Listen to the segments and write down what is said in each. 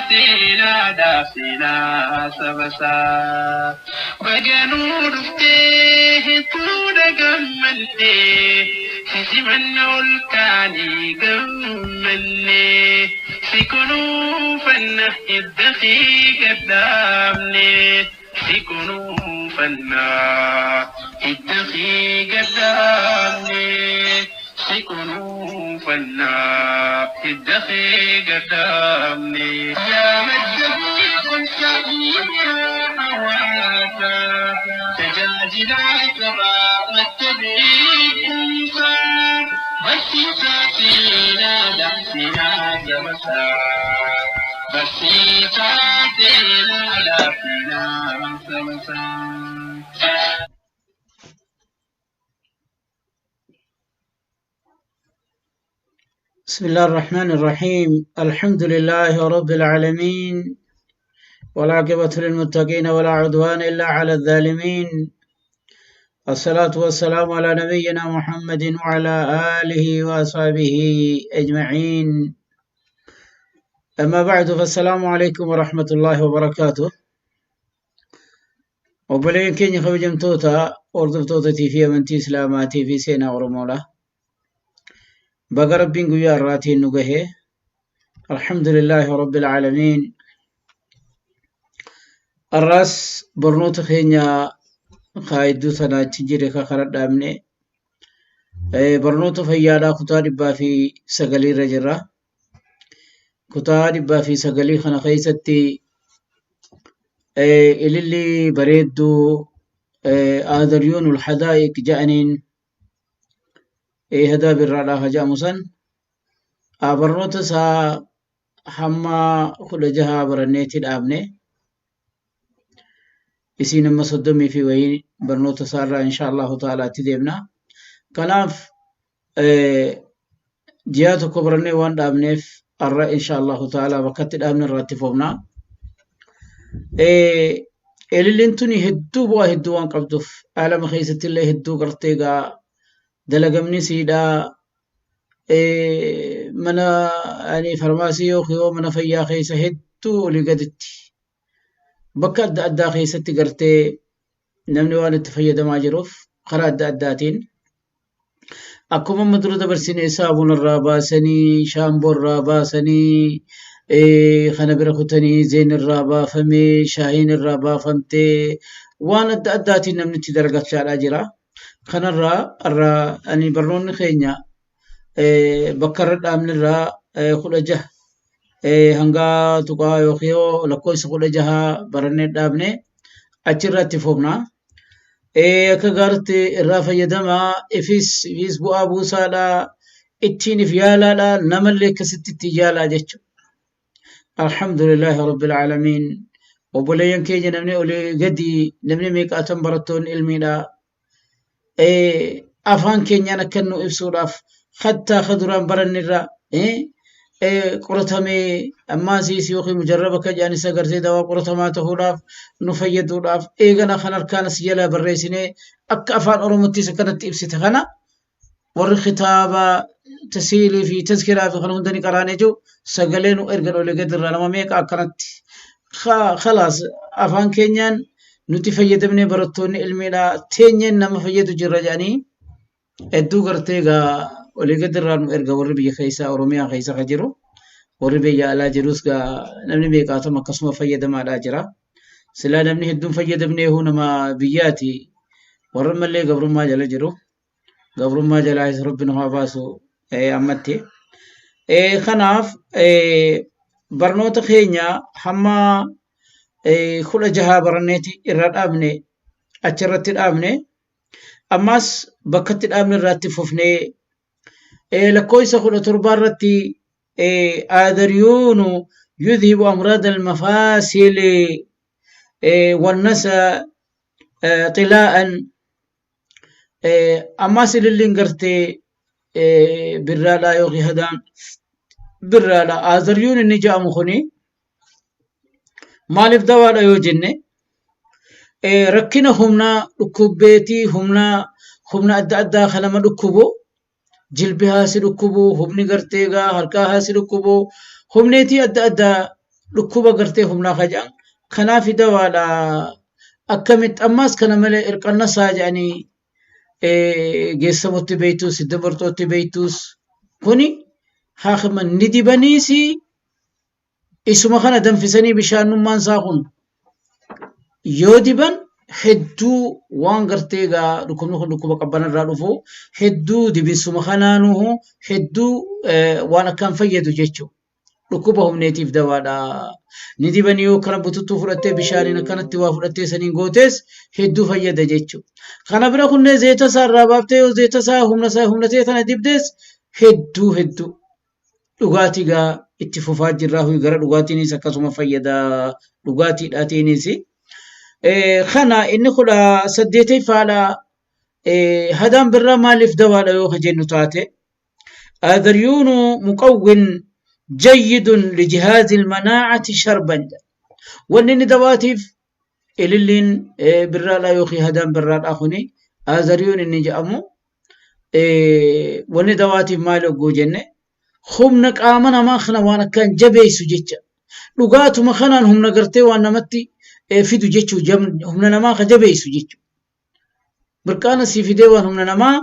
seenaadhaaf seenaa sabasaa. Baganuu dhuftee hedduudha gammannee si simanna ol kaanii gammannee si kunuunfanna hidda kee gadhaabne si kunuunfanna hidda kee gadhaabne si kunuunfanna hidda kee gadhaabne. Yaa madda beekumsa miidiyaa hawaasaa tajaajila sabaa madda beekumsaa barsiisaa seenaadhaaf seenaa sabasaa barsiisaa seenaadhaaf seenaa sabasaa. بسم الله الرحمن الرحيم، الحمد لله رب العالمين، والعاقبة للمتقين، ولا عدوان إلا على الظالمين. الصلاة والسلام على نبينا محمد وعلى آله وأصحابه أجمعين. أما بعد، فالسلام عليكم ورحمة الله وبركاته. Obboleen keenya kabajamtoota hordoftoota fi amantii Islaamaatii fi seenaa Oromoodha. Baga Rabbiin guyyaa har'aatiin nu gahe. Alhamdulillaahi Rabbil Aalamiin. Har'aas barnoota keenya kaayidduu tanaa achi jire ka kara dhaabne barnoota fayyaadhaa kutaa 109 irra jirra. Kutaa 109 kana keessatti ililli bareedduu aadaryuunul hadaa'iq ja'aniin hadaa birraadhaa ka jedhamu san barnoota isaa hamma 16 baranneetti dhaabne. Isiin amma 30 fi wayii barnoota isaa irraa insha Allahu ta'ala itti deemna. Kanaaf ji'a tokko barannee waan dhaabneef har'a insha Allahu ta'ala bakka itti dhaabne irraa itti fufna. Ililliin tuni hedduu bu'aa hedduu waan qabduuf aalama keessatti illee hedduu gartee gaa dalagamni siidhaa mana ani farmaasii yookiin mana fayyaa keessa hedduu olii gaditti bakka adda addaa keessatti gartee namni waan itti fayyadamaa jiruuf karaa adda addaatiin akkuma amma dura dabarsine saabuna irraa baasanii, shaamboo irraa baasanii, kana bira kutanii zeen irraa baafamee, shaayiin irraa baafamtee waan adda addaatiin namni itti dalagachaadhaa jira. Kanarraa irraa ani barnoonni keenya bakka irra dhaabne irraa 16 hanga tuqaa yookiin lakkoofsa 16 barannee dhaabne achirraa itti fufna. Akka gaariitti irraa fayyadamaa, ifis bu'aa buusaadhaa, ittiin if yaalaadhaa, namallee akkasitti ittiin yaalaa jechuudha. Alhamdulillahi Rabbil Aalamiin. Obboleeyyan keenya namni olii gadi namni meeqaatan barattoonni ilmiidha. Afaan keenyaan akka nu ibsuudhaaf hattaa ka duraan baranne irraa qoratamee ammaasiis yookiin mujarraba akka jedhan isa gartee dawaa qoratamaa ta'uudhaaf nu fayyaduudhaaf eegana kan harkaan as jalaa barreessinee akka afaan Oromottis akkanatti ibsite kana warri kitaaba tasiilii fi tazkiraa fi kan hunda ni qaraanee jiru sagalee nu ergan olii gadi irraa nama meeqa akkanatti khalaas afaan keenyaan nuti fayyadamnee barattoonni ilmiidhaa teenyeen nama fayyadu jirra jedhanii hedduu gartee egaa olii gadi irraa nu erga warri biyya keessaa Oromiyaa keessa ka jiru warri biyya alaa jirus gaa namni meeqaatam akkasuma fayyadamaadhaa jira. Silaa namni hedduun fayyadamnee huu nama biyyaati warra ammallee gabrummaa jala jiru. Gabrummaa jalaa isa Rabbi nu haa baasu ammatti. Kanaaf barnoota keenya hamma 16 baranneeti irra dhaabne achirratti dhaabne. Ammas bakka itti dhaabne irratti fufnee lakkoofsa 17 irratti aadaryuunu yudhibu amraada almafaasili wannasa xilaa'an. Ammas ililliin gartee birraadhaa yookiin hadaan birraadha. Aadaryuun inni jedhamu kuni maaliif dawaadha yoo jenne rakkina humnaa dhukkubbeetii humnaa humna adda addaa kan nama dhukkubu jilbi haasi dhukkubu humni gartee gaa harkaa haasi dhukkubu humneetii adda addaa Dhukkuba gartee humnaa ka jedhan kanaaf dawaadha. Akkamitti ammaas kana malee irqannasaa jedhanii geessamutti beektus dabartootti beektus kuni haakima ni dibaniisi isuma kana danfisanii bishaanummaan isaa kun yoo diban hedduu waan gartee egaa dhukkubni kun dhukkuba qabbanarraa dhufu hedduu dibinsuma kanaanuhu hedduu waan akkaan fayyadu jechuudha. Dhukkuba humneetiif dawaadha. Ni dibanii yoo kana bututtuu fudhattee bishaaniin akkanatti waa fudhattee saniin gootes hedduu fayyada jechuudha. Kana bira kunnee zeeta isaa irraa baaftee yoo zeeta isaa humna isaa humna ta'e tana dibdees hedduu hedduu dhugaatii gaa itti fufaa jirraa gara dhugaatiinis akkasuma fayyada dhugaatiidhaatiinis. Kana inni 18ffaadha. Hadaan birraa maaliif dawaadha yoo ka jennu taate آذريون مقو جيد لجهاز المناعة شربا wanni dawaatiif ililliin birraadhaa yookiin hadaan birraadhaa kuni aazariyuun inni jedhamu wanni dawaatiif maali ogguu jenne humna qaama namaa kana waan akkaan jabeessu jecha dhugaatuma kanaan humna gartee waan namatti fidu jechuu humna namaa ka jabeessu jechu Mirqaana sii fidee waan humna namaa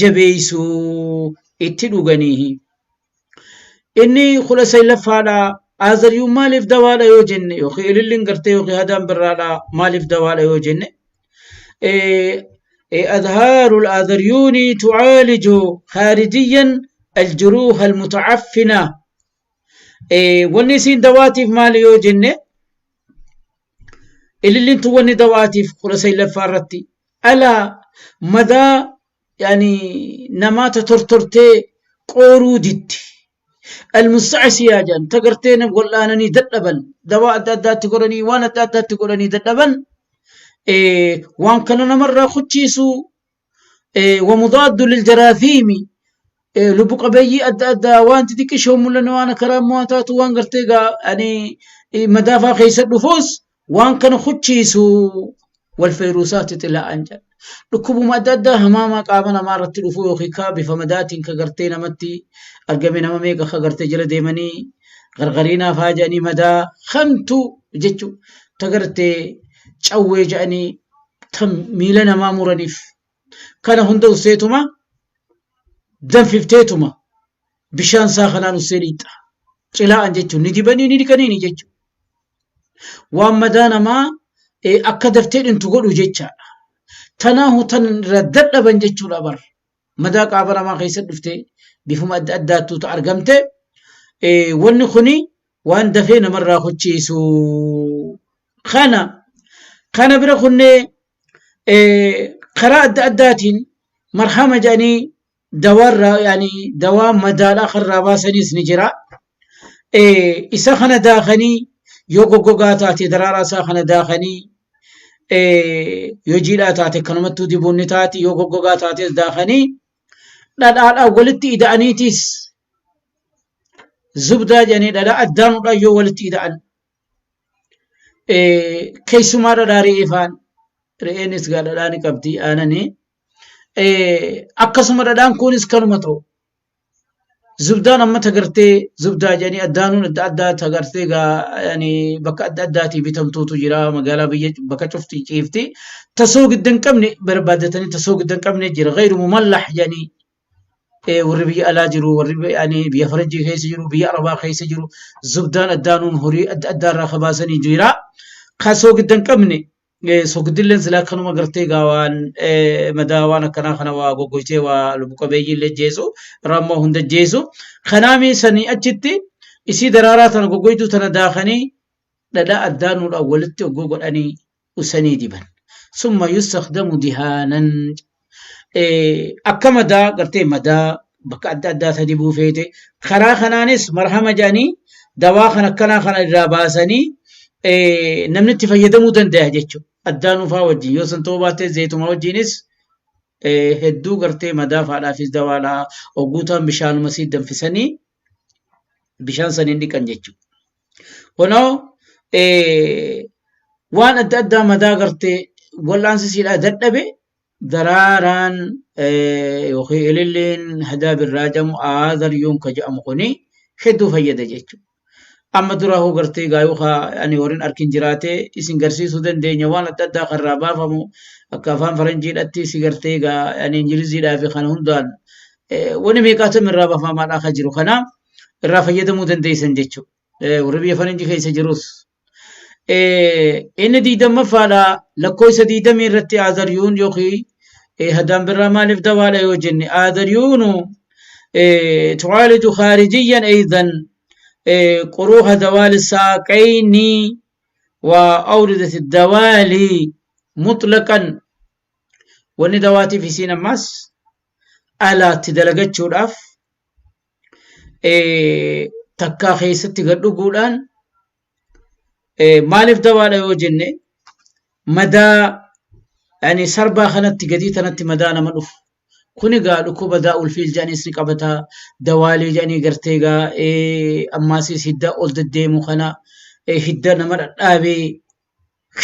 jabeessu itti dhuganii. Inni 19ffaadha. Aazaryuun maaliif dawaadha yoo jenne yookiin ililliin gartee yookiin hadaan birraadha maaliif dawaadha yoo jenne أزهار الآذريون تعالج خارجيا الجروح المتعفنة wanni isiin dawaatiif maali yoo jenne Ililliin tun wanni dawaatiif 19ffaa irratti alaa madaa yani namaa ta tortortee qooruu ditti. Almusta'siyaa jedhan ta gartee nam wal'aananii dadhaban dawaa adda addaatti godhanii waan adda addaatti godhanii dadhaban waan kana namarraa kuchiisu wamudaaddu liljaraafiimi lubbu qabeeyyii adda addaa waan xixiqqishoo mul'anne waan akka raammoo taatu waan gartee gaa ani madaafaa keessa dhufuus waan kana kuchiisu wal fayruusaati xilaa'an jedha. Dhukkubuma adda addaa hamaamaa qaama namaa irratti dhufu yookiin kaa bifa madaatiin ka gartee namatti argame nama meeqa ka gartee jala deemanii gargariinaa faa jedhanii madaa hamtu jechuudha. Ta gartee cawwee jedhanii ta miila namaa muraniif kana hunda usseetuma danfifteetuma bishaan isaa kanaan ussee dhiixa. Cilaa'an jechuun ni dibanii ni dhiqaniini jechuudha. Waan madaa namaa akka daftee dhintu godhu jechaadha. Tanaahu tan irra dadhaban jechuudha bar. Madaa qaama namaa keessa dhufte bifuma adda addaattuu ta argamte wanni kuni waan dafee namarraa kochiisu kana kana bira kunnee karaa adda addaatiin marhama jedhanii dawaarraa yaani dawaa madaadhaa karraa baasaniis ni jira. Isa kana daakanii yoo goggogaa taate daraaraa isaa kana daakanii yoo jiidhaa taate kanumattuu dibuun ni taati yoo goggogaa taates daakanii dhadhaadhaan walitti ida'aniitis zubdaa jedhanii dhadhaa addaanuudhaan yoo walitti ida'an keessumaa dhadhaa re'ee faan re'eenis gaa dhadhaa ni qabdi aananii akkasuma dhadhaan kunis kanuma ta'u zubdaan amma tagartee zubdaa jedhanii addaanuun adda addaa tagartee gaa yani bakka adda addaatii bitamtuutu jira magaalaa biyya bakka cufti ciifti tasoo gidda hin qabne barbaaddatanii tasoo gidda hin qabne jira gayru mumallah jedhanii warri biyya alaa jiru warri yani biyya faranjii keessa jiru biyya arabaa keessa jiru zubdaan addaanuun horii adda addaa irraa kabaasanii jira kasoo gidda hin qabne Soogidilleen silaa akkanuma gartee gaa waan madaa waan akkanaa kana waa goggoysee waa lubbu qabeeyyii illee jeesu raammoo hunda jeesu. Kanaami sanii achitti isii daraaraa tana goggoytuu tana daakanii dhadhaa addaanuudhaan walitti oggoo godhanii usanii diban. Summa yustakdamu dihaanan akka madaa gartee madaa bakka adda addaa ta dibuu feete karaa kanaanis marhama jedhanii dawaa kan akkanaa kana irraa baasanii namni itti fayyadamuu danda'a jechuudha. Addaanuu faa wajjin yoo san ta'uu baatte zayituma wajjinis hedduu gartee madaa faadhaafis dawaadha. Ogguutaan bishaanuma sii danfisanii bishaan saniin dhiqan jechuudha. Kunoo waan adda addaa madaa gartee wal'aansi siidhaa dadhabe daraaraan yookiin ililliin hadaa birraa jedhamu aadaryuun ka jedhamu kuni hedduu fayyada jechuudha. Amma dura hoo gartee gaa yoo ani warreen arkin jiraate isin garsiisuu dandeenya waan adda addaa karraa baafamu akka afaan faranjiidhatti si gartee gaa ani ingiliziidhaa fi kana hundaan wani meeqaatam irraa baafamaadhaa kan jiru kana irraa fayyadamuu dandeessan jechuudha. Warri biyya faranjii keessa jirus. Inni 20ffaadha lakkoofsa 20 irratti aadaryuun yookiin hadaan birraa maaliif dawaadha yoo jenne aadaryuunu tu'aaliju khaarijiyyan aydan قروح دوال الساقين وأوردة الدوالي مطلقا wanni dawaatiif isiin ammas alaatti dalagachuudhaaf takkaa keessatti gad dhuguudhaan maaliif dawaadha yoo jenne madaa yani sarbaa kanatti gadii tanatti madaa nama dhufu kun egaa dhukkuba daa'ul fiil jedhaniis ni qabata dawaalii jedhanii gartee egaa ammaasis hidda ol deddeemu kana hidda nama dhadhaabee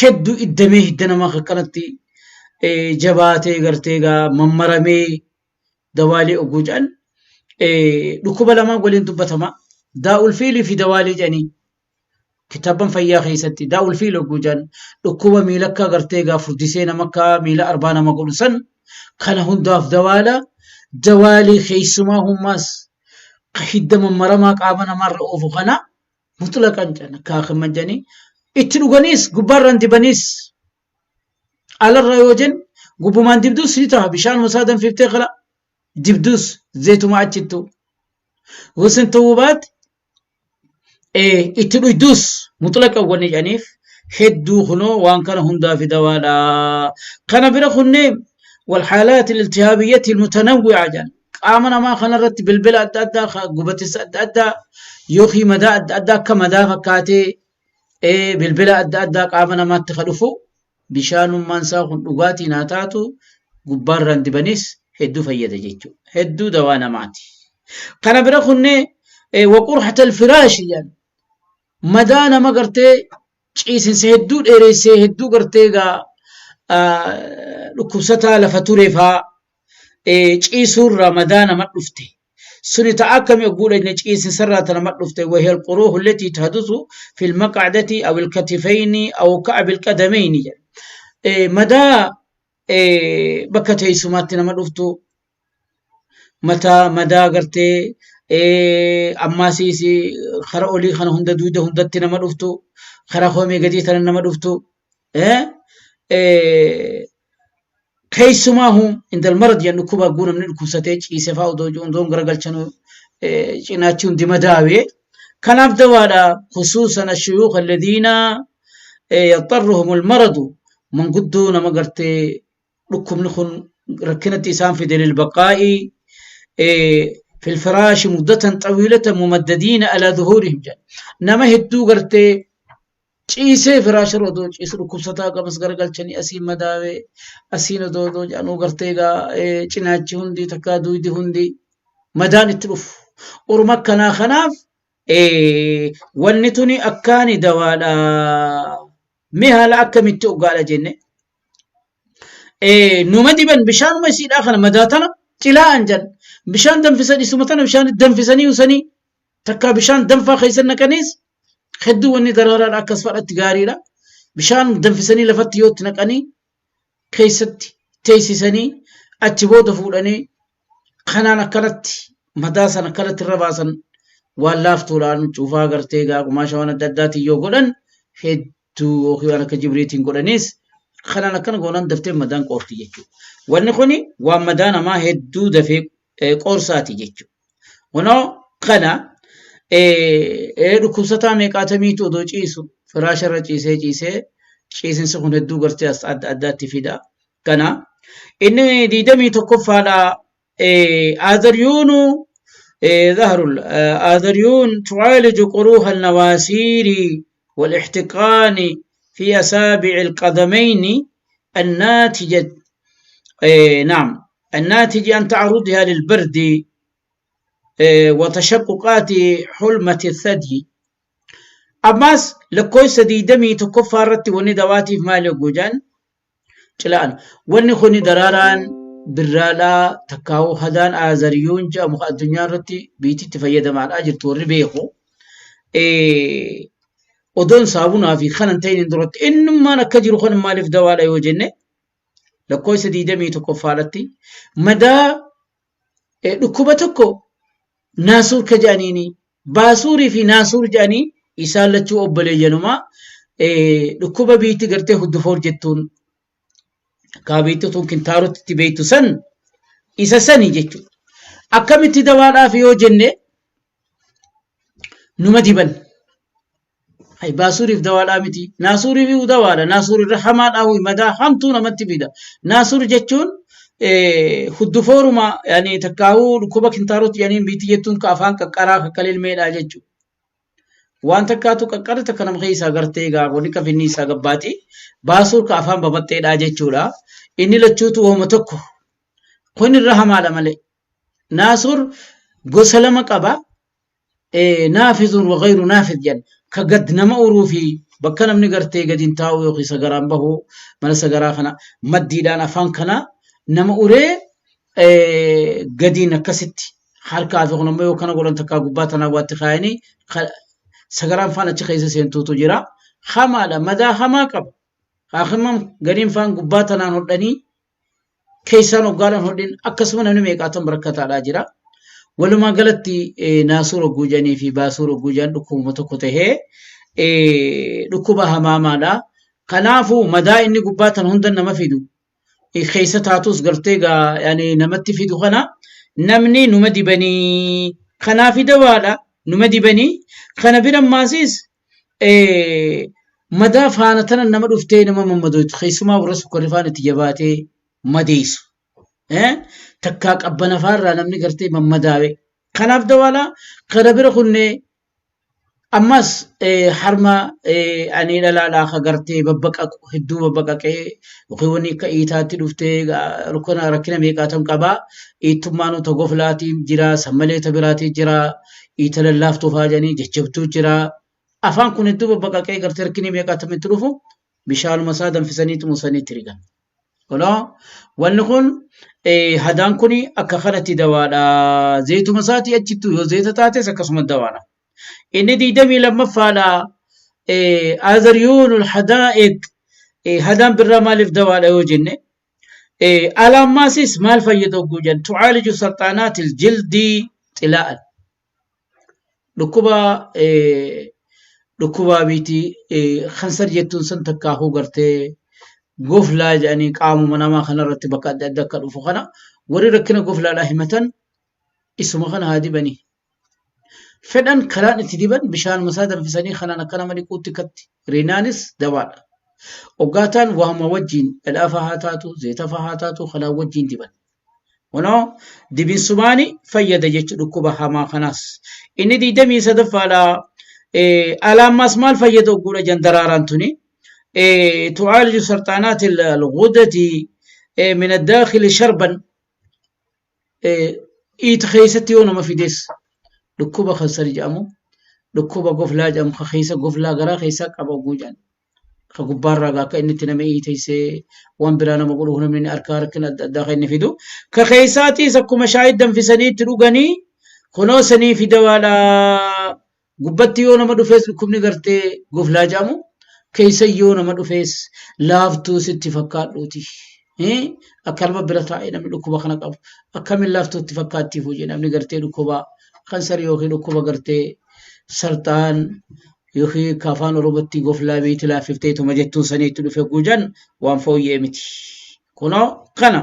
hedduu iddamee hidda nama akkanatti jabaatee gartee egaa mammaramee dawaalii oguu jedhan dhukkuba lamaan waliin dubbatama daa'ul fiilii fi dawaalii jedhanii kitaabban fayyaa keessatti daa'ul fiil oguu jedhan dhukkuba miila akka gartee egaa furdisee nama akka miila arbaa nama godhu san kana hundaaf dawaala dawaalii keessumaa hummaas hidda mammaramaa qaama namaarra oofu kana mutlaqan jedhan akka hakiman jedhanii itti dhuganiis gubbaarraan dibaniis alarra yoo jennu gubbumaan dibduus ni ta'a bishaan musaa danfiftee kala dibduus zeetuma achittu gosin ta'uu baate itti dhuyduus mutlaqan wanni jedhaniif hedduu kunoo waan kana hundaa fi dawaadha. Kana bira kunnee walhaalaat iltihaabiyyati mutanawwi'a jedhan qaama namaa kanarratti bilbila adda addaa gubatissa adda addaa yookiin madaa adda addaa akka madaa fakkaatee bilbila adda addaa qaama namaatti ka dhufu bishaanummaan isaa kun dhugaatiin haa taatu gubbaarraan dibanis hedduu fayyada jechuudha. Hedduu dawaa namaati. Kana bira kunnee waqurhata alfiraashi jedhan madaa nama gartee ciisinsa hedduu dheeressee hedduu gartee egaa dhukkubsataa lafa ture faa ciisuurraa madaa nama dhufte. Suni ta akkami ogguu dhaqne ciisinsarraa ta nama dhufte wahiya alquruuhu allatii tahdusu fi almaqcadati aw alkatifayni aw ka'bi alqadamayni jedha. Madaa bakka teessumaatti nama dhuftu mataa madaa gartee ammaasiis kara olii kana hunda duuda hundatti nama dhuftu kara koomee gadii tana nama dhuftu keessumaahu indal marad jedhan dhukkuba hagguu namni dhukkubsatee ciise fa'aa odoo odoon garagalchanuu cinaachi hundi madaawee kanaaf dawaadha khusuusan ashuyuukh alladhiina yaxxarruhum almaradu manguddoo nama gartee dhukkubni kun rakkinatti isaan fide lilbaqaa'i في الفراش مدة طويلة ممددين على ظهورهم jedha nama hedduu gartee ciisee firaasharra odoo ciisu dhukkubsataa qamas garagalchanii asiin madaawee asiin odoo odoo jedhanuu gartee egaa cinaachi hundi takkaa duydi hundi madaan itti dhufu. Orma akkanaa kanaaf wanni tuni akkaani dawaadha. Mee haala akkamitti oggaadha jenne. Numa diban bishaanuma isiidhaa kana madaa tana cilaa'an jedhan. Bishaan danfisan isuma tana bishaan danfisanii usanii takkaa bishaan danfaa keessa naqaniis hedduu wanni daraaraadha akkas fadhatti gaariidha. Bishaan danfisanii lafatti yoo itti naqanii keessatti teessisanii achi booda fuudhanii kanaan akkanatti madaa sana akkanatti irra baasan waan laaftuudhaan cuufaa gartee gaa qumaasha waan adda addaatiin yoo godhan hedduu yookiin waan akka jibriitiin godhaniis kanaan akkana goonaan daftee madaan qoorti jechuudha. Wanni kuni waan madaa namaa hedduu dafee qoorsaati jechuudha. Kunoo kana dhukkubsataa meeqaatamiitu odoo ciisu firaasharra ciisee ciisee ciisinsi kun hedduu gartee as adda addaatti fida. Kana inni 21ffaadha aadaryuunu ظهر آذريون تعالج قروح النواسير والاحتقان في أصابع القدمين الناتجة نعم الناتج عن تعرضها للبرد وتشققات حلمة الثدي ammas lakkoofsa 21ffaa irratti wanni dawaatiif maali yogguu jedhan cilaan wanni kuni daraaraan birraadhaa takkaa'uu hadaan aazariyuun jedhamu kan addunyaa irratti biititti fayyadamaadhaa jirtu warri beeku. Odoon saabunaa fi kanan ta'in duratti innummaan akka jiru kan maaliif dawaadha yoo jenne lakkoofsa 21ffaadhatti madaa dhukkuba tokko naasuur ka jedhaniini baasuurii fi naasuur jedhanii isaan lachuu obboleeyyanumaa dhukkuba biitti gartee huddufoor jettuun kaabiitti tun kintaarotti itti beektu san isa sani jechuudha. Akkamitti dawaadhaaf yoo jenne numa diban. Hay baasuuriif dawaadhaa miti. Naasuuriif dawaadha. Naasuur irra hamaadhaa ho'i madaa hamtuu namatti fida. Naasuur jechuun huddufooruma yaani takkaahuu dhukkuba kintaarotti jedhaniin biitti jettuun ka afaan qaqqaraa kakka lilmeedhaa jechuudha. Waan takkaatu qaqqara takka nama keessaa gartee egaa wanni ka finni isaa gabbaati. Baasuur ka afaan babaxxeedhaa jechuudha. Inni lachuutu wahuma tokko. Kun irra hamaadha malee. Naasuur gosa lama qaba. Naafizun wa gayru naafiz jedhan. Ka gad nama uruu fi bakka namni gartee gad hin taa'u yookiin sagaraan bahu mana sagaraa kana maddiidhaan afaan kana nama uree gadiin akkasitti harkaa fi kun ammoo yoo kana godhan takkaa gubbaa tanaa waatti kaayanii sagaraan faan achi keessa seentuutu jira. Hamaadha madaa hamaa qaba. Haakimman gadiin faan gubbaa tanaan hodhanii keessaan hoggaadhaan hodhin akkasuma namni meeqaatan barakkataadhaa jira. Walumaa galatti naasuu rogguu jedhanii fi baasuu rogguu jedhan dhukkubuma tokko tahee dhukkuba hamaamaadha. Kanaafuu madaa inni gubbaa tan hunda nama fidu keessa taatus gartee gaa yani namatti fidu kana namni numa dibanii kanaafi dawaadha numa dibanii kana bira maasiis madaa faana tana nama dhuftee nama mammadoytu keessumaa warra sukkarri faan itti jabaatee madeessu takkaa qabbana faarraa namni gartee mammadaawe kanaaf dawaadha kana bira kunnee Ammas harma ani dhalaadhaa ka gartee babbaqaqu hedduu babbaqaqee yookiin wanni akka iitaatti dhuftee rakkina rakkina meeqaatam qaba. Iittummaanuu ta goflaatiin jira, san malee ta biraatii jira, iita lallaaftuu faa jedhanii jajjabduu jira. Afaan kun hedduu babbaqaqee gartee rakkinni meeqaatam itti dhufu bishaanuma isaa danfisanii tumusanii itti rigan. Kunoo wanni kun hadaan kun akka kanatti dawaadha. Zayituma isaatii achittuu yoo zayita taates akkasuma dawaadha. Inni 22ffaadha. Azaryuunul hadaa'iq hadaan birraa maaliif dawaadha yoo jenne alaammaasis maal fayyada hogguu jennu tucaaliju sarxaanaatil jildii xilaa'an. Dhukkuba dhukkuba biiti kansar jettuun san takkaahuu gartee goflaa jedhanii qaamuma namaa kanarratti bakka adda adda akka dhufu kana warri rakkina goflaadhaa himatan isuma kana haa dibanii. Fedhan karaan itti diban bishaanuma isaa danfisanii kanaan akka nama dhiquutti katti rinaanis dawaadha. Oggaataan waanuma wajjin dhadhaafaa haa taatu zeetafaa haa taatu kanaan wajjin diban. Kunoo dibinsumaani fayyada jechu dhukkuba hamaa kanaas. Inni 23ffaadha. Alaammaas maal fayyada ogguudha jan daraaraan tuni. Tu'aaliju sarxaanaati al-ghudati min ad-daakhili sharban. Iita keessatti yoo nama fides dhukkuba kansari jedhamu dhukkuba goflaa jedhamu ka keessa goflaa garaa keessaa qaba ogguu jedhan. Ka gubbaarraa gaa akka inni itti nama iiteessee waan biraa nama godhu namni inni harkaa rakkina adda addaa kan inni fidu. Ka keessaatiis akkuma shaayii danfisanii itti dhuganii kunoo sanii fi dawaadha. Gubbatti yoo nama dhufees dhukkubni gartee goflaa jedhamu keessa yoo nama dhufees laaftuu sitti fakkaadhuuti. Akka nama bira taa'ee namni dhukkuba kana qabu akkamiin laaftuu itti fakkaattiif hojii namni gartee dhukkuba kansarii yookiin dhukkuba gartee sarxaan yookiin akka afaan Oromootti goflaa beeyti laaffifteetuma jettuun sanii itti dhufe guujan waan fooyyee miti. Kunoo kana.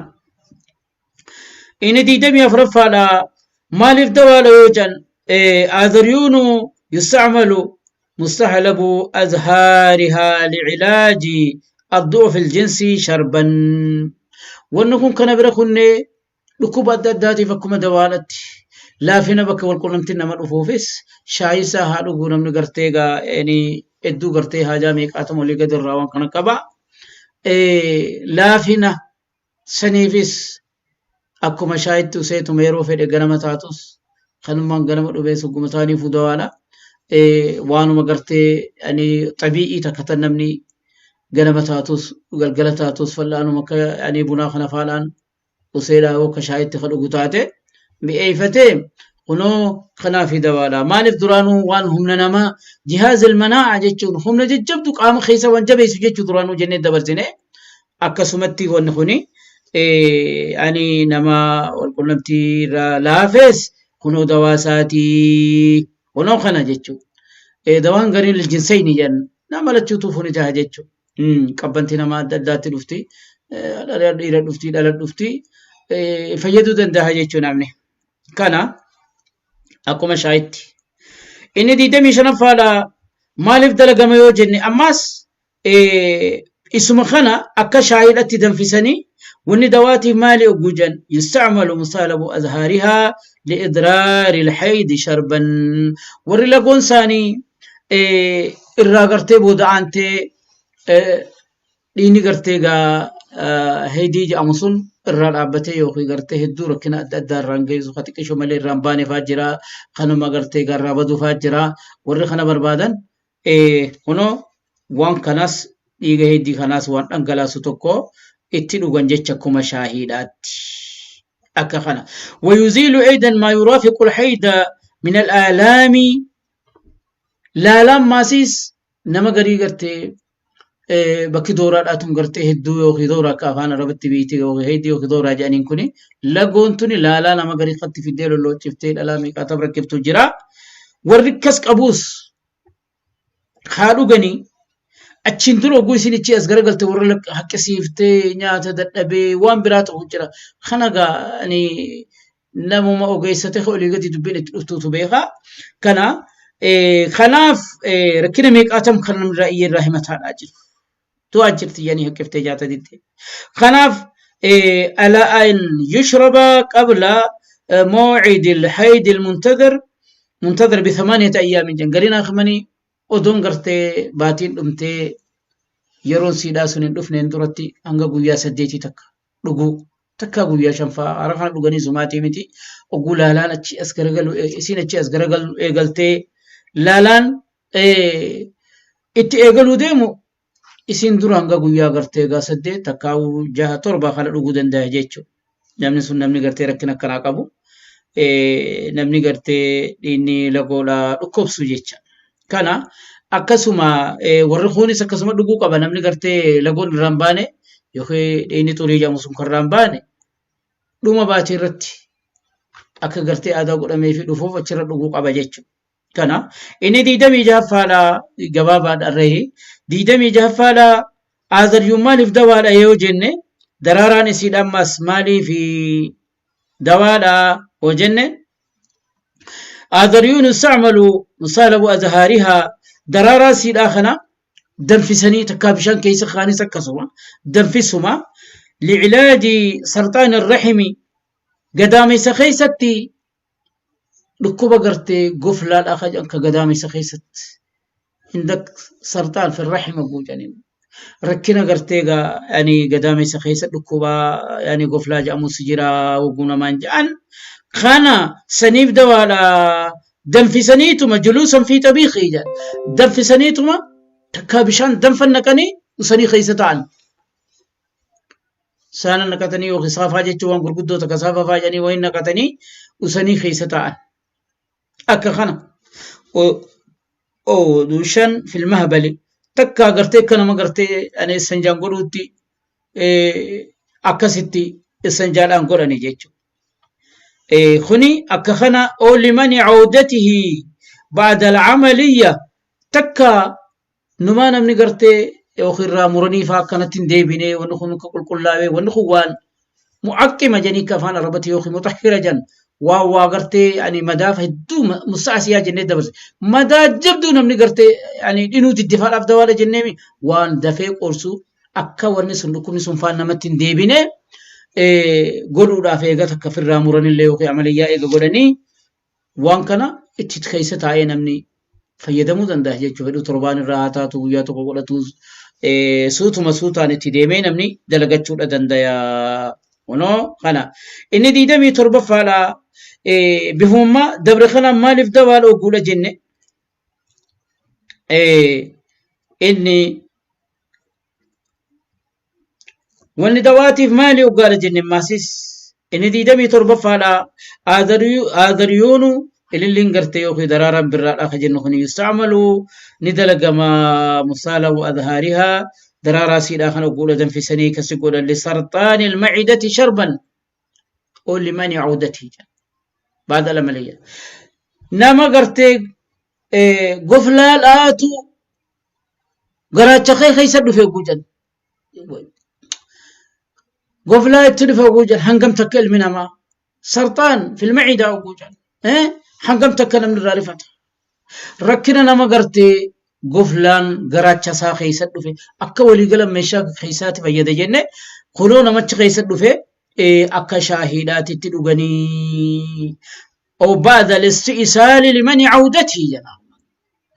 Inni 24ffaadha. Maaliif dawaadha yoo jedhan azaryuunu yustacmalu mustahlabu azhaarihaa licilaaji addu'uf iljinsi sharban. Wanni kun kana bira kunnee dhukkuba adda addaatiif akkuma dawaadhatti laafina bakka walqunnamtiin nama dhufuufis shaayii isaa haa dhuguu namni gartee egaa inni hedduu gartee haajaa meeqaatama olii gadi irraa waan kana qaba. Laafina saniifis akkuma shaayitti useetuma yeroo fedhe ganama taatus kanummaan ganama dhufee sugguma isaaniifuu dawaadha. Waanuma gartee ani xabii'ii takka tan namni ganama taatus galgala taatus fal'aanuma akka ani bunaa kana faadhaan useedhaa yoo akka shaayitti ka dhugu taate mi'eeffatee Kunoo kanaafi dawaadha. Maaliif duraanuu waan humna namaa jihaaz ilmanaa'a jechuun humna jajjabdu qaama keessa waan jabeessu jechuu duraanuu jennee dabarsine. Akkasumatti wanni kuni ani nama walqunnamtii irraa laafees kunoo dawaa isaatii kunoo kana jechuudha. Dawaan gariin liljinsayni jedhan nama lachuutuu funi taha jechuudha. Qabbanti nama adda addaatti dhufti. Dhiira dhufti, dhala dhufti. Fayyaduu danda'a jechuudha namni. Kana akkuma shaayitti. Inni 25ffaadha maaliif dalagama yoo jenne ammaas isuma kana akka shaayiidhatti danfisanii wanni dawaatiif maali ogguu jedhan yustacmalu musaalabu azhaarihaa liidraari lhaydi sharban warri lagoon isaanii irraa gartee booda aantee dhiigni gartee gaa heydii jedhamu sun irraa dhaabbatee yookiin gartee hedduu rakkina adda addaa irraan geessu ka xiqqisho malee irraan baane faa jira kanuma gartee garraa baduu faa jira warri kana barbaadan kunoo waan kanas dhiiga heddii kanaas waan dhangalaasu tokko itti dhugan jecha akkuma shaahiidhaatti akka kana wayuziilu aydan maa yuraafiqu alhayda min alaalaami laalaan maasiis nama garii gartee bakki dooraadhaa tun gartee hedduu yookiin dooraa akka afaan arabatti beekte yookiin heddii yookiin dooraa jedhaniin kuni lagoon tuni laalaa nama garii qatti fiddee lolloociftee dhalaa meeqaa tam rakkiftu jira. Warri akkas qabuus haa dhuganii achiin dura oguu isin ichi as garagalte warra haqqisiiftee nyaata dadhabee waan biraa ta'u jira. Kana gaa ani namuma ogeessa ta'e olii gadi dubbiin itti dhuftuutu beeka. Kana kanaaf rakkina meeqaatam kan namni irraa iyyee irraa himataadhaa jiru. Du'aa jirti jedhanii haqqiftee nyaata didde. Kanaaf ala an yushraba qabla mawcid alhayd almuntadhir muntadhir bi thamaniyati ayyaamin jedhan gariin akmanii odoon gartee baatiin dhumtee yeroon siidhaa sun hin dhufneen duratti hanga guyyaa saddeetii takka dhuguu takkaa guyyaa shanfaa hara kana dhuganii sumaatii miti oguu laalaan achi as garagalu isiin achi as garagalu eegaltee laalaan itti eegaluu deemu isiin dura hanga guyyaa gartee egaa saddeet takkaa jaha torba kana dhuguu danda'a jechuudha. Namni sun namni gartee rakkina akkanaa qabu namni gartee dhiinni lagoodhaa dhukkubsu jecha. Kana akkasuma warri kuunis akkasuma dhuguu qaba namni gartee lagoon irraa hin baane yookiin dhiinni xurii jedhamu sun kan irraa hin baane dhuma baatii irratti akka gartee aadaa godhamee fi dhufuuf achirra dhuguu qaba jechuudha. Kana inni 26ffaadha gabaabaadha reehi 26ffaadha azaryuun maaliif dawaadha yoo jenne daraaraan isiidha ammas maaliif dawaadha yoo jenne azaryuun yustacmalu musaalabu azhaarihaa daraaraa siidhaa kana danfisanii takkaa bishaan keessa kaanis akkasuma danfisuma licilaaji sarxaan irrahimi gadaamessa keessatti dhukkuba gartee goflaadhaa ka jedhan ka gadaamessa keessatti indak sarxaan fi rahima guutaniin rakkina gartee gaa yani gadaamessa keessa dhukkuba yani goflaa jedhamus jira hogguu namaan jedhan kana saniif dawaadha danfisaniituma juluusan fi xabiiqii jedhan danfisaniituma takkaa bishaan danfan naqanii usanii keessa ta'an saana naqatanii yookiin saafaa jechuun waan gurguddoo takka saafaa faa jedhanii wayin naqatanii usanii keessa taa'an. Akka kana oodushan filmahbali takka gartee akka nama gartee ani issanjaan godhuutti akkasitti issanjaadhaan godhani jechuudha. Kuni akka kana oolimani coodatihi ba'da alcamaliyya takka Numaa namni gartee yookiin irraa muranii faa akkanatti hin deebine wanni kun akka qulqullaa'ee wanni kun waan mu'aqqima jedhanii akka afaan arabatti yookiin mutahhira jedhan waan waa gartee ani madaaf hedduu musta'asiyaa jennee dabarse madaa jabduu namni gartee ani dhinuu diddifaadhaaf dawaadha jenneemi waan dafee qorsu akka wanni sun dhukkubni sun faan namatti hin deebine godhuudhaaf eega takka firraa muranillee yookiin amaliyyaa eega godhanii waan kana itti keessa taa'ee namni fayyadamuu danda'a jechuu fedhu torbaan irraa haa taatu guyyaa tokko godhatu suutuma suutaan itti deemee namni dalagachuudha danda'a. Kunoo kana inni 27ffaadha bifummaa dabre kana maaliif dawaadha ogguudha jenne inni wanni dawaatiif maali oggaadha jenne maasis Inni 27ffaadha. Aadaryuunu ililliin gartee yookiin daraaraan birraadha ka jennu kun yustacmalu ni dalagama musaala wa adhaarihaa daraaraa siidhaa kana guudha danfisanii kasi godhan lisarxaani almacidati sharban oo limani cawdatii jedha. Baada lamaliyya. Nama gartee goflaadhaatu garaacha kee keessa dhufe guujan. Goflaa itti dhufe guujan hangam takka ilmi namaa sarxaan filmaciidaa guujan hangam takka namni irraa rifata. Rakkina nama gartee goflaan garaacha isaa keessa dhufe akka waliigala meeshaa keessaatti fayyada jenne kunoo namachi keessa dhufe akka shaahiidhaatitti dhuganii. أو بعد الاستئصال لمن عودته jedha.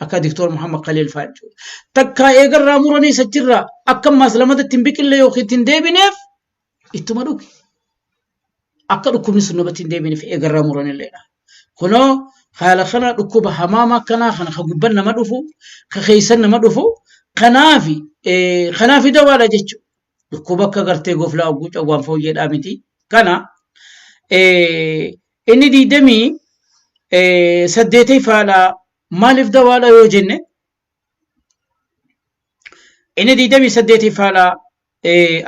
Akka Diktoor Muhammad Khaliil fa'aa jechuudha. Takkaa eegarraa muranii sachirraa akka ammaas lamatatti hin biqille yookiin itti hin deebineef ittuma dhugi. Akka dhukkubni sun namatti hin deebineef eegarraa muranilleedha. Kunoo haala kana dhukkuba hamaama akkanaa kana ka gubban nama dhufu ka keessan nama dhufu kanaafi kanaafi dawaadha jechuudha. Dhukkuba akka gartee goflaa ogguu cawwaan fooyyeedhaa miti. Kana inni 28ffaadha maaliif dawaadha yoo jenne inni 28ffaadha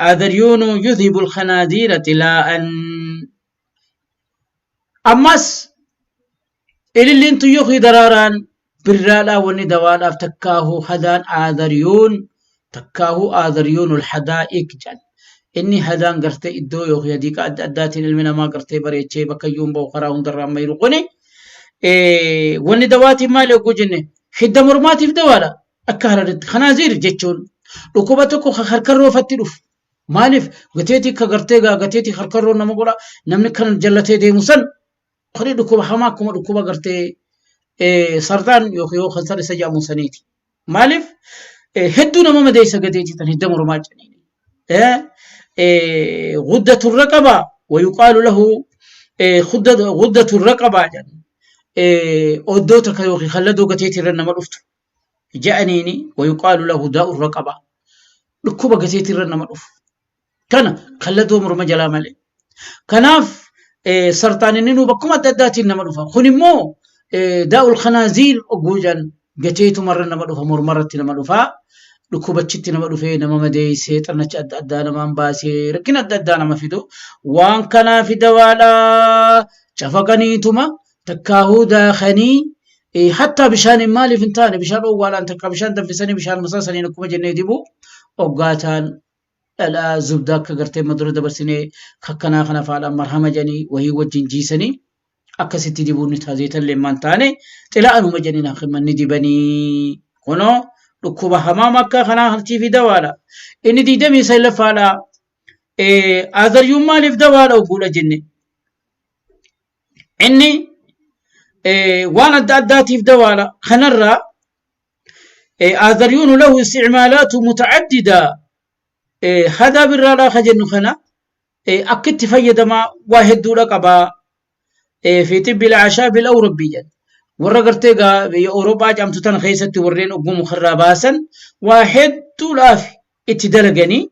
aadaryuunu yudhibu alkhanaadiira xilaa'an ammas ililliin tun yookiin daraaraan birraadhaa wanni dawaadhaaf takkaahuu hadaan aadaryuun takkaahuu aadaryuunul hadaa'ik jedhan inni hadaan gartee iddoo yookiin hadiiqa adda addaatiin ilmi namaa gartee bareechee bakka iyyuu hin bahu karaa hundarraa amma jiru kuni wanni dawaatiin maali yogguu jenne hidda mormaatiif dawaadha akka hararitti kanaaziir jechuun dhukkuba tokko ka harkarroo fatti dhufu maaliif gateetii ka gartee gaa gateetii harkarroo nama godha namni kan jallatee deemu san kuni dhukkuba hamaa akkuma dhukkuba gartee sarxaan yookiin yoo kansar isa jedhamu saniiti. Maaliif hedduu nama madeessa gateetii tan hidda mormaa jedhanii. Guddatu raqaba wayuqaalu lahu guddatu raqaba jedhan. Oddoo takka yookiin kalladoo gateetii irra nama dhuftu jedhaniini wayuqaalu lahu daa'u raqaba. Dhukkuba gateetii irra nama dhufu. Kana kallatoo morma jalaa malee. Kanaaf sarxaan inni nuu bakkuma adda addaatiin nama dhufa. Kun immoo daa'ul kanaaziir ogguu jedhan gateetumarra nama dhufa mormarratti nama dhufa. Dhukkubachitti nama dhufee nama madeessee xannacha adda addaa namaan baasee rakkina adda addaa nama fidu. Waan kanaaf dawaadha. Cafaqaniituma takkaahuu daakanii hattaa bishaaniin maaliif hin taane bishaan dhoowwaadhaan takkaa bishaan danfisanii bishaan masaasaniin akkuma jennee dibu oggaataan dhadhaa zubdaa akka gartee amma dura dabarsinee kakkanaa kana faadhaan marhama jedhanii wahii wajjin jiisanii akkasitti dibuun ni ta'a zeetallee maan taane xila'anuma jedhanii hakiman ni dibanii kunoo dhukkuba hamaama akka kanaa hartii fi dawaadha inni 29ffaadha azaryuun maaliif dawaadha ogguudha jenne inni waan adda addaatiif dawaadha kanarraa آذريون له استعمالات متعددة هذا بالرالا خجن خنا أكت فيدما واحد دولة قبا في طب الأعشاب الأوروبية warra gartee gaa biyya Awurooppaa jedhamtu tana keessatti warreen ogummaa mukarraa baasan waa hedduudhaaf itti dalaganii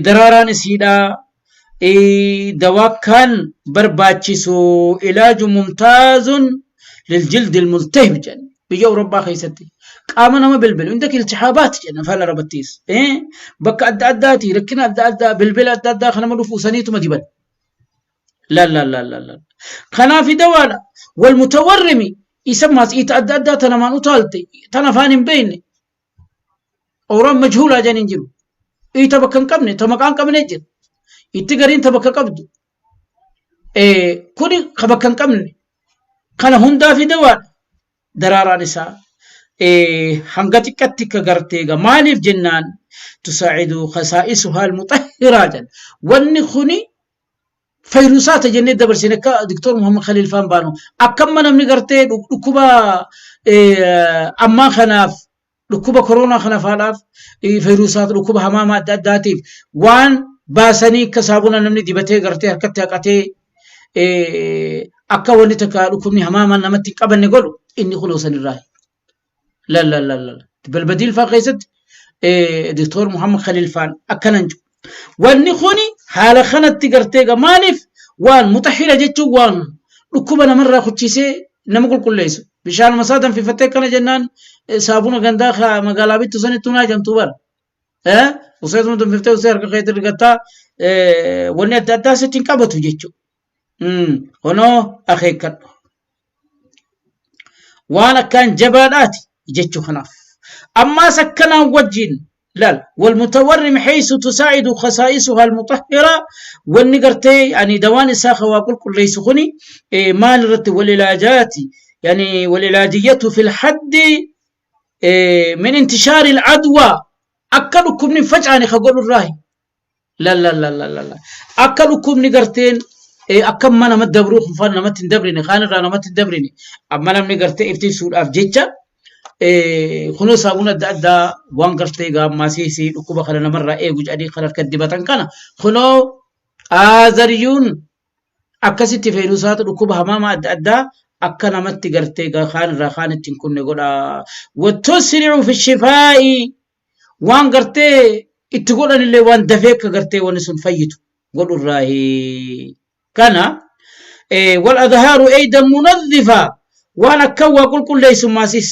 daraaraan isiidhaa dawaa kan barbaachisu ilaaju mumtaazun liljildi ilmultahib jedhan biyya Awurooppaa keessatti qaama nama bilbilu inda iltihaabaat jedhan afaan arabattiis bakka adda addaati rakkina adda addaa bilbila adda addaa kan nama dhufu saniituma diban la la la la la kanaaf dawaadha wal mutawarrimi isa maas iita adda addaa tana maan utaalte tan afaan hin beekne Awraan majhuulaa jedhan hin jiru. Iita bakka hin qabne, ta maqaa hin qabne jira. Itti gariin ta bakka qabdu. Kuni ka bakka hin qabne. Kana hundaa fi dawaadha. Daraaraan isaa hanga xiqqatti akka gartee egaa maaliif jennaan tusaacidu kasaa'isuhaa almuxahhiraa jedhan. Wanni kuni fayrusaata jennee dabarsine akka Diktoor Muhammad Khaliil faan baanu akkamma namni gartee dhukkuba ammaa kanaaf dhukkuba koronaa kana faadhaaf fayrusaata dhukkuba hamaama adda addaatiif waan baasanii akka saabuna namni dibatee gartee harkatti haqatee akka wanni takka dhukkubni hamaamaan namatti hin qabanne godhu inni kunoo sanirraa. La la la la. Balbadiil faa keessatti Diktoor Muhammad Khaliil faan akkanan jiru. Wanni kuni haala kanatti gartee egaa maaliif Waan mutahhira jechuun waan dhukkuba namarraa kuchiisee nama qulqulleessu. Bishaan masaa danfifattee akkana jennaan saabuna gandaa ka magaalaa bittu sanittuu naa jamtuu bara. Useetuma danfiftee usee harka keetti rigattaa wanni adda addaa sitti hin qabatu jechuudha. Kunoo akeekkadhu. Waan akkaan jabaadhaati jechuu kanaaf. Ammaas akkanaan wajjin laal walmutawarrim haysu tusaa'idu khasaa'isuha almutahhira wanni gartee yani dawaan isaa ka waa qulqulleessu kuni maal irratti walilaajaati yani walilaajiyyatu fil haddi min intishaari al'adwa akka dhukkubni hin facaane ka godhu irraahi. La la la la la la. Akka dhukkubni garteen akka amma nama dabruu kun faan namatti hin dabrine kaan irraa namatti hin dabrine amma namni gartee iftisuudhaaf jecha kunoo saabuun adda addaa waan gartee gaammaasiisii dhukkuba kana namarraa eegu jedhanii kan harka dibatan kana kunoo aazaryuun akkasitti feeruusaatu dhukkuba hamaama adda addaa akka namatti gartee kaan irraa kaan itti hin kunne godha. Wattusri'u fi shifaa'i waan gartee itti godhanillee waan dafee akka gartee wanni sun fayyitu godhurraahi. Kana wal adhaaru eydan munadhifa waan akkan waa qulqulleessu maasis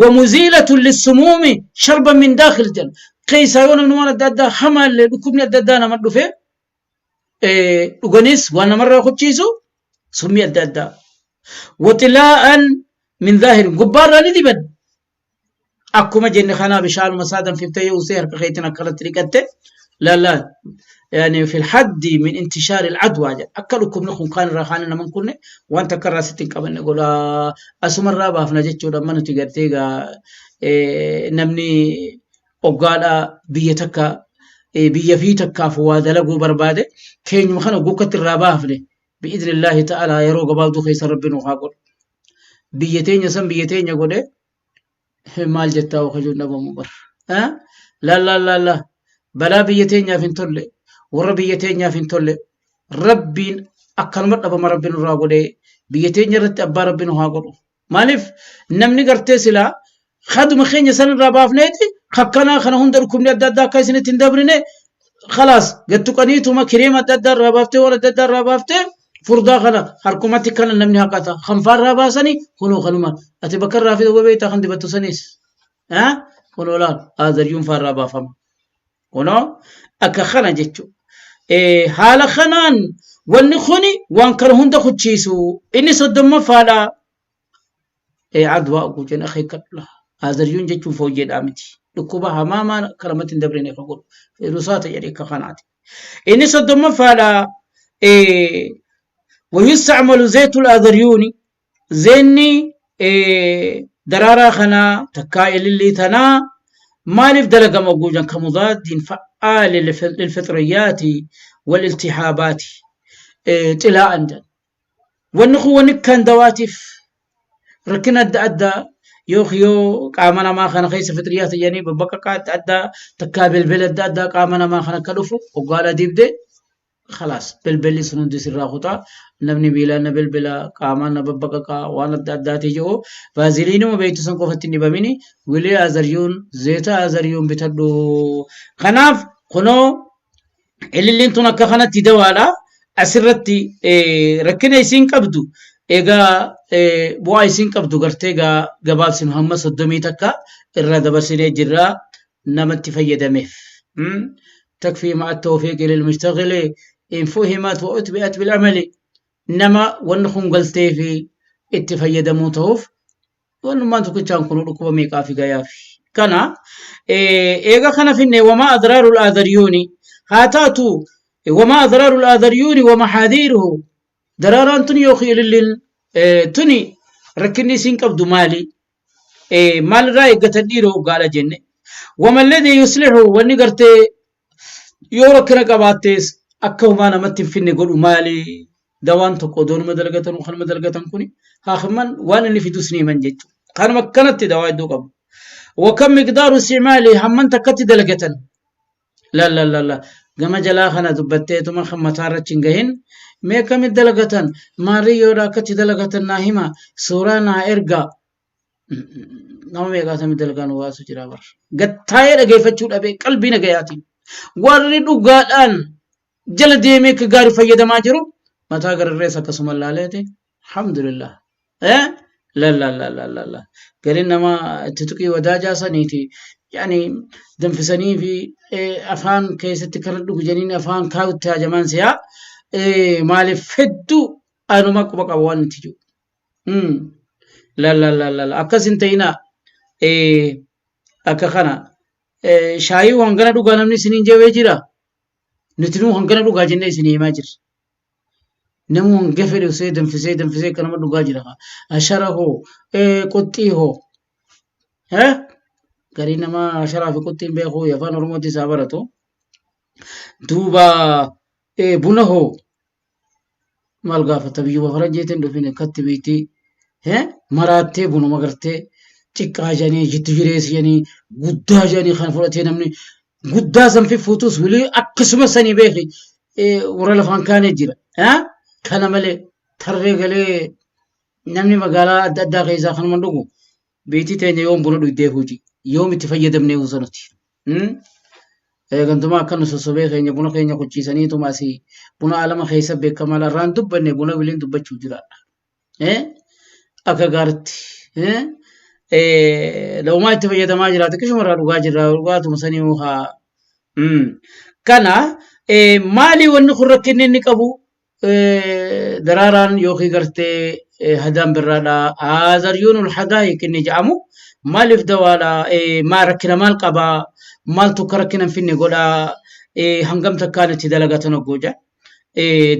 wa muziilatun lissumuumi sharban min daakhil jedha. Keessaa yoo namni waan adda addaa hamaallee dhukkubni adda addaa nama dhufe dhuganis waan namarraa kuchiisu summii adda addaa. Waxilaa'an min zaahirin gubbaarraa ni diban. Akkuma jenne kanaa bishaanuma isaa danfiftee yoo usee harka keetiin akkanatti dhiqatte lalla yani fil haddi min intishaari al-adwa jedha. Akka dhukkubni kun kaan irraa kaan nama hin kunne wanta akka irraa sitti hin qabanne godha. Asumarraa baafna jechuudha. Amma nuti gartee egaa namni oggaadha biyya takka biyya fi takkaaf waa dalaguu barbaade keenyuma kana gukkatti irraa baafne bi'idhnillaahi ta'ala yeroo gabaabduu keessa rabbi nu haa godhu. Biyya teenya san biyya teenya godhe maal jettaa wakajuun dhabamu bar. Laa laa laa laa balaa biyya teenyaaf hin tolle warra biyya teenyaaf hin tolle rabbiin akkanuma dhabama rabbi nurraa godhee biyya teenya irratti abbaa rabbi nu haa godhu. Maaliif namni gartee silaa kaduma keenya san irraa baafneeti kakkanaa kana hunda dhukkubni adda addaa akka isinitti hin dabrine khalaas gattuqaniituma kireema adda addaa irraa baaftee waan adda addaa irraa baaftee furdaa kana harkumatti kana namni haqata kanfaa irraa baasanii kunoo kanuma ati bakka irraa fida beektaa kan dibattu saniis kunoo laal azaryuun faa irraa baafama kunoo akka kana jechuudha. Haala kanaan wanni kuni waan kana hunda kuchiisu inni soddommaffaadha. Adwaa oguu jenna akeekkadhu azaryuun jechuun fooyyeedhaa miti. Dhukkuba hamaamaa akka namatti hin dabrine kan godhu feerusaata jedhe akka kanaati. Inni soddommaffaadha. ويستعمل زيت الأذريون زيني daraaraa kanaa takkaa ilillii tanaa maaliif dalagama oguu jan kamudaaddiin fa'aali lilfixriyyaati waliltihaabaati xilaa'an jan wanni kun wanni kan dawaatiif rakkina adda addaa yookiin yoo qaama namaa kana keessa fixriyyaata jedhanii babbaqaqaa adda addaa takkaa bilbila adda addaa qaama namaa kana akka dhufu hoggaadha dibde khalaas bilbilli sun hundi sirraa kutaa namni miilaan na bilbila qaamaan na babbaqaqaa waan adda addaatii jiru vaaziliinuma beektu san qofatti hin dhibamini wilee azaryuun zeeta azaryuun bitadhu kanaaf kunoo ililliin tun akka kanatti dawaadha asirratti rakkina isiin qabdu egaa bu'aa isiin qabdu gartee egaa gabaabsinu hamma 31 irra dabarsinee jirra namatti fayyadameef. Takfii ma'a tawfiiqi lilmushtagili in fuhimat wa utbi'at bil amali nama wanni kun galtee fi itti fayyadamuu ta'uuf wannummaan tokkichaan kun dhukkuba meeqaa fi gayaafi. Kana eega kana finne wamaa adraarul aadaryuuni haa taatu wamaa adraarul aadaryuuni wamahaadiiruhu daraaraan tuni yookiin ililliin tuni rakkinni isiin qabdu maali? Maalirraa eeggatan dhiiroo hoggaadha jenne. Wamalladii yuslihu wanni gartee yoo rakkina qabaattees akka homaa namatti hin finne godhu maali? Dawaan tokko odoo nama dalagatan kanuma dalagatan kuni haakimman waan inni fidus ni himan jechuudha. Kanuma akkanatti dawaa hedduu qabu. Wakam miqdaaru isticmaali hamman takkatti dalagatan. La la la la gama jalaa kana dubbatteetuma kan mataa irratti hin gahin mee akkamitti dalagatan maarriyyoodha akkatti dalagatan naa hima suuraa naa ergaa nama meeqaatamii dalagaan waasu jira bar gattaa'ee dhageeffachuu dhabee qalbii nagayaatiin warri dhugaadhaan Jala deemee akka gaarii fayyadamaa jiru mataa gararrees akkasuma laaleeti. Alhamdulillah. Eh? La la la la la la. Gariin namaa itti tuqii wadaajaa saniiti. Yani danfisanii fi afaan keessatti kan dhugu jeniin afaan kaa'utti hajamaan siyaa. Maaliif hedduu anuma quba qaba waan itti jiru. La la la la la. Akkas hin ta'inaa. Akka kana. Shaayii hangana dhugaa namni isiniin jewee jira. Nuti nuu hangana dhugaa jennee isinii himaa jirra. Namuu hanga fedhe usee danfisee danfisee akka nama dhugaa jira. Ashara hoo qoxxii hoo. Garii namaa asharaa fi qoxxiin beekuu afaan Oromootti isaa baratu. Duuba buna hoo maal gaafata biyyuma faranjiitiin dhufin akkatti biitti maraattee bunuma gartee xiqqaa jedhanii jiddu jireessi jedhanii guddaa jedhanii kan fudhatee namni guddaa san fiffuutus wilii akkasuma sanii beeki warra lafaan kaanee jira. Kana malee tarree galee namni magaalaa adda addaa keessaa kanuma dhugu biitti teenya yoom buna dhugdee hojii yoom itti fayyadamnee husanuti. Gantumaa akka nu sossobee keenya buna keenya kuchiisaniituma asii buna alama keessa beekamaa irraan dubbanne buna wiliin dubbachuu jiraadha. Akka gaaritti la'umaa itti fayyadamaa jiraate qishuma irraa dhugaa jirra dhugaatuma sanii haa. Kana maali wanni kun rakkinni inni qabu daraaraan yookiin gartee hadaan birraadha. Azaryuunul hadaayik inni jedhamu maaliif dawaadha? Maa rakkina maal qaba? Maaltu akka rakkina hin finne godha? Hangam takkaan itti dalagatan hoggoo jedha.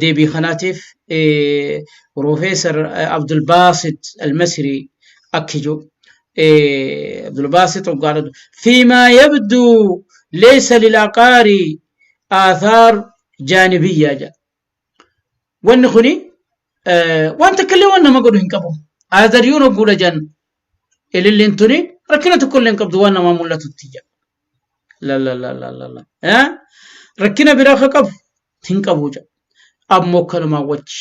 Deebii kanaatiif Piroofeesar Abdulbaasit Almasrii akki jiru. Abdulbaasit hoggaadha. Fiimaa yabduu leessa lilaqaari aathaar jaanibiyyaa jedha. Wanni kuni waan takka illee waan nama godhu hin qabu. Azaryuun hogguudha jedhan ililliin tuni rakkina tokko illee hin qabdu waan namaa mul'atutti jedha. La la la la la la. Rakkina biraa akka qabu hin qabu jedha. Ammoo kanumaa wajji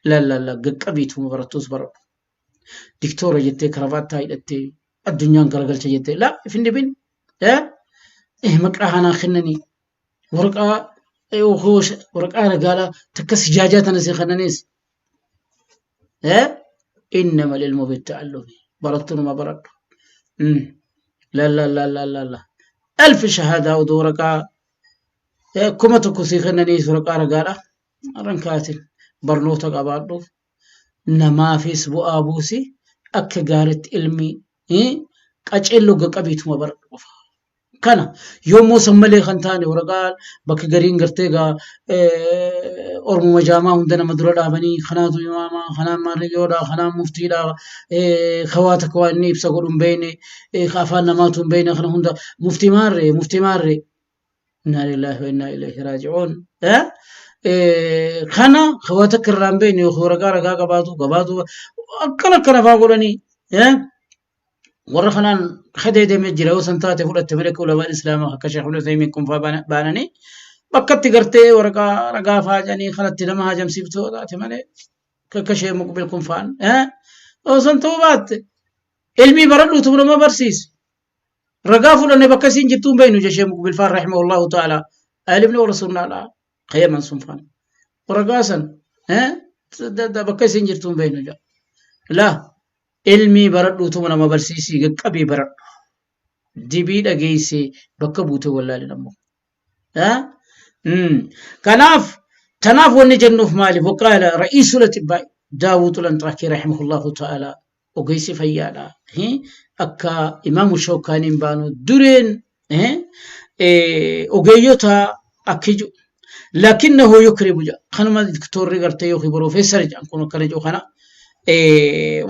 la la la gaqqabiituma barattuus baradhu. Diktoora jettee karabaattaa hidhattee addunyaan garagalcha jettee la if hin dhibin. Maqaa kanaa kennanii waraqaa waraqaa ragaadhaa takka sijaajaa tana si kennanis innama ilmu bitta'allumi barattu numa baradhu la la la la la la alfi shahaadaa oduu waraqaa 1000 si kennaniis waraqaa ragaadha irran kaatin barnoota qabaadhu namaafis bu'aa buusi akka gaaritti ilmi qaceelloo qabiituma baradhu qofa. Kana yoommoo san malee kan taane waraqaa bakka gariin gartee egaa ormuma jaamaa hunda nama dura dhaabanii kanaatu imaama kanaan maarriyyoodha kanaan muftiidha kawaa takka waa inni ibsa godhu hin beekne ka afaan namaatu hin beekne kana hunda muftii maarree muftii maarree innaa lillaahi wa innaa ilayhi raaji'uun kana kawaa takka irraa hin beekne yookiin waraqaa ragaa qabaatu qabaatu akkana akkana faa godhanii warra kanaan kadeedamee jira yoo san taate fudhatte malee akka ulamaan islaamaa akka sheekh ibn Uthaymiin kun faa baananii bakkatti gartee waraqaa ragaa faa jedhanii kanatti nama hajamsiiftuu taate malee akka sheekh Muqbil kun faan yoo san ta'uu baatte ilmii baradhuutu nama barsiise ragaa fudhanne bakka isiin jirtuu hin beeknu jechee Muqbil faan rahimahullahu ta'ala aalimni warra sunnaadha kayaman sun faan ragaa san bakka isiin jirtuu hin beeknu jedha laa Ilmii baradhuutuma nama barsiisii gaqqabii baradhu. Dibii dhageessee bakka buutee wallaalin ammoo. Kanaaf tanaaf wanni jennuuf maali? Waqaala ra'iisul atibbaa Daawud Lanxaakii rahimahullahu ta'ala ogeessi fayyaadha. Akka imaamu Shawkaaniin baanu dureen ogeeyyota akki jiru. Lakinnahu yukribu jedha. Kanuma doktorri gartee yookiin piroofeesar jedhan kun akkana jiru kana.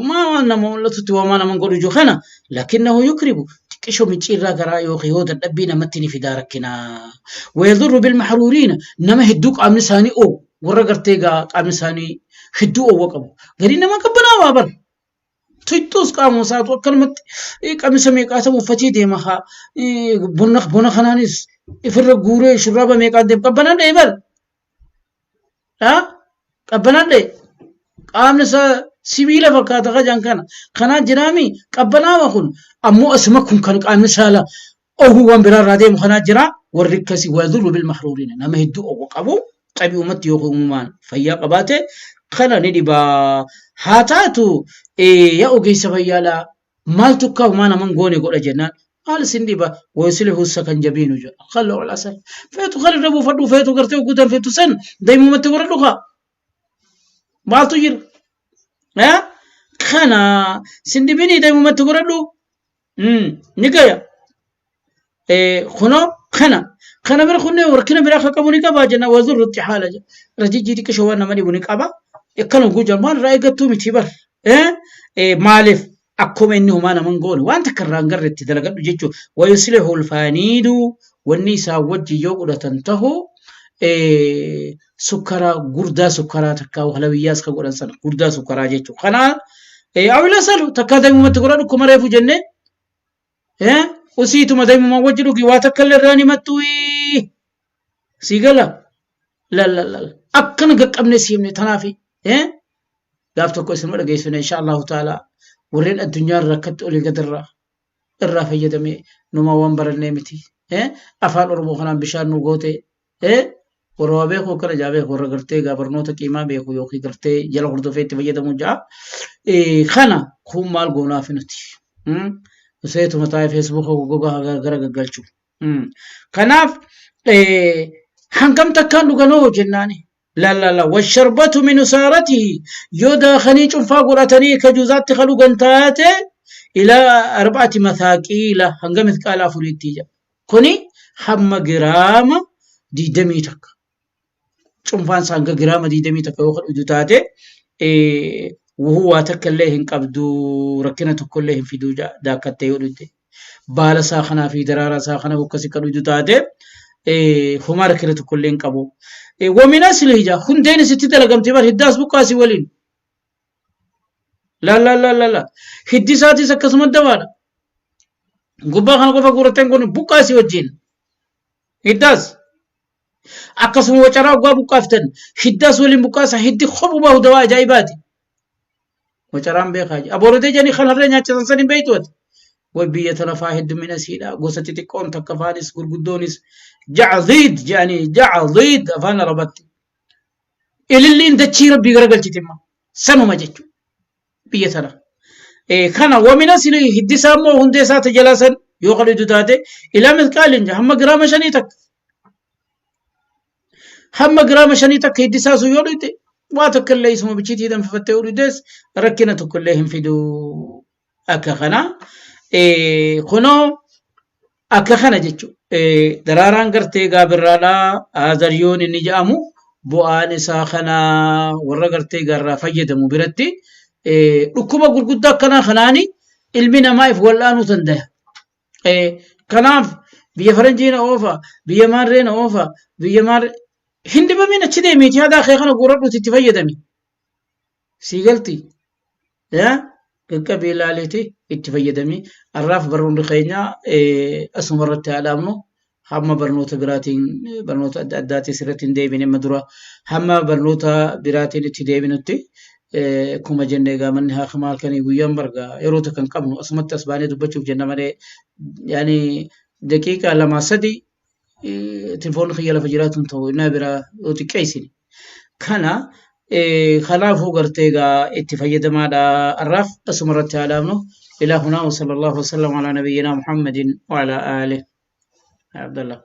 Maa waan nama mul'atutti waamaa nama godhu jiru kana. Lakinnahu yukribu xiqqisho micciirraa garaa yookiin yoo dadhabbii namatti ni fidaa rakkinaa. Wayadurru bilmaxruuriina nama hedduu qaamni isaanii oo'u warra gartee gaa qaamni isaanii hedduu oowwa qabu. Garii nama qabbanaawaa bara. Tuyxuus qaamuma isaatu akkanumatti qamisa meeqaatama uffatee deema haa bona bona kanaanis ifirra guuree shurraaba meeqaan deema qabbanaan dha'e bar qabbanaan dha'e qaamni isaa sibiila fakkaata kajan kana kanaa jiraami qabbanaawa kun ammoo asuma kun kan qaamni saala ohuu waan biraa irraa deemu kanaa jira warri akkasii wadurru bil mahruuriina nama hedduu ogu qabu. Xabi'umatti yoo uumamaan fayyaa qabaate kana ni dhibaa. Haa taatu yaa ogeessa fayyaadhaa maaltu akka homaa naman goone godha jennaan maal isin dhiba wayuslihu sakanjabiinu jedha. Khalloo al-asal. Feetu kan irra buufadhu feetu gartee guutan feetu san daa'imumatti godhadhu kaa. Maaltu jira? Kana sin dhibinii daa'imumatti godhadhu. Ni gaya. Kunoo kana kana bira kunneen rakkina biraa akka qabu ni qaba jenna wazurru itti haala jedha. Rajijjii xiqqishoo waan nama dhibu ni qaba. Akkana guujan maal irraa eeggattuu miti bar. Maaliif akkuma inni homaa nama hin goone waan takka irraa hin garre itti dalagadhu jechuudha. Wayuslihu ulfaaniidu wanni isaa wajji yoo godhatan tahu sukkaraa gurdaa sukkaraa takka halawiyyaas ka godhan sana gurdaa sukkaraa jechuudha. Kanaa awila salu takka daa'imumatti godhadhu akkuma reefu jennee Usiituma daa'imummaa wajji dhugi waa takka illee irraa himattu sii gala lallallal akkana gaqqabne si himne tanaafi gaaf tokko isinuma dhageessifne insha Allahu ta'ala warreen addunyaa irraa akkatti olii gad irraa irraa fayyadame numaa waan barannee miti afaan Oromoo kanaan bishaan nu goote warra waa beeku akkana jaa beeku warra gartee egaa barnoota qiimaa beeku yookiin gartee jala hordofee itti fayyadamu jaa. Kana kun maal goonaaf nuti. Useetuma taa'ee feesbuuka goggogaa gara gaggalchu. Kanaaf hangam takkaan dhuganoo jennaani. La la la washarbatu min usaaratihi yoo daakanii cunfaa godhatanii ka juuzaatti ka dhugan taate ilaa arba'ati mathaaqiila hanga mithqaala afuriitti jedha. Kuni hamma giraama 21. Cunfaan isaa hanga giraama 21 yoo kan dhudu taate wuhuu waa takka illee hin qabdu rakkina tokko illee hin fiduu daakkattee yoo dhugde. Baala isaa kanaa fi daraaraa isaa kana akkasii kan dhugdu taate homaa rakkina tokko illee hin qabu. Wamin asli ija hundeen isitti dalagamte bar hiddaas buqqaasii waliin. La la la la la. Hiddi isaatis akkasuma dawaadha. Gubbaa kana qofa guurratteen kun buqqaasii wajjin. Hiddaas. Akkasuma wacaraa oggaa buqqaaftan hiddaas waliin buqqaasa hiddi kophuu bahu dawaa ajaa'ibaati. Wacaraan beekaa jira. Abooratee jedhanii kan harree nyaachisan san hin beektu ati. Way biyya tana faa heddummina siidha. Gosa xixiqqoon takka faanis gurguddoonis jacdiid jedhanii jacdiid afaan arabatti. Ililliin dachii rabbii garagalchiti immoo sanuma jechuudha biyya tana. Kana wamina sili hiddi isaa immoo hundee isaa tajalaa san yoo kan hiddu taate ilaa mithqaalin hamma giraama shanii takka. Hamma giraama shanii takka hiddi isaa sun yoo dhuyte waa takka illee isuma bichiitii danfifattee yoo dhuytes rakkina tokko illee hin fidu. Akka kana kunoo akka kana jechuudha. Daraaraan gartee gaabirraadhaa azaryoon inni jedhamu bu'aan isaa kana warra gartee gaarraa fayyadamu biratti dhukkuba gurguddaa akkanaa kanaani ilmi namaa if wal'aanuu danda'a. Kanaaf biyya faranjii na oofa, biyya maarree na oofa, biyya maarree hin dhibamin achi deemiiti hadaa kee kana guuradhuuti itti fayyadami. Sii galti. Yaa qaqqabii ilaaliiti itti fayyadami. Har'aaf barnoonni keenya asuma irratti haa dhaabnu. Hamma barnoota biraatiin barnoota adda addaatiin sirriitti hin deebine amma dura hamma barnoota biraatiin itti deebinutti akkuma jenne egaa manni haakima halkanii guyyaan barga yeroo takka hin qabnu asumatti as baanee dubbachuuf jenna malee yaani daqiiqaa lamaa sadi telefoonni kiyya lafa jiraatu hin ta'u innaa biraa yoo xiqqeessine. Kana kanaafuu gartee egaa itti fayyadamaadha har'aaf asuma irratti haa dhaabnu. Ilaa hunaa wa sallallahu wa sallam alaa nabiyyinaa Muhammadin wa alaa aalih. Abdallah.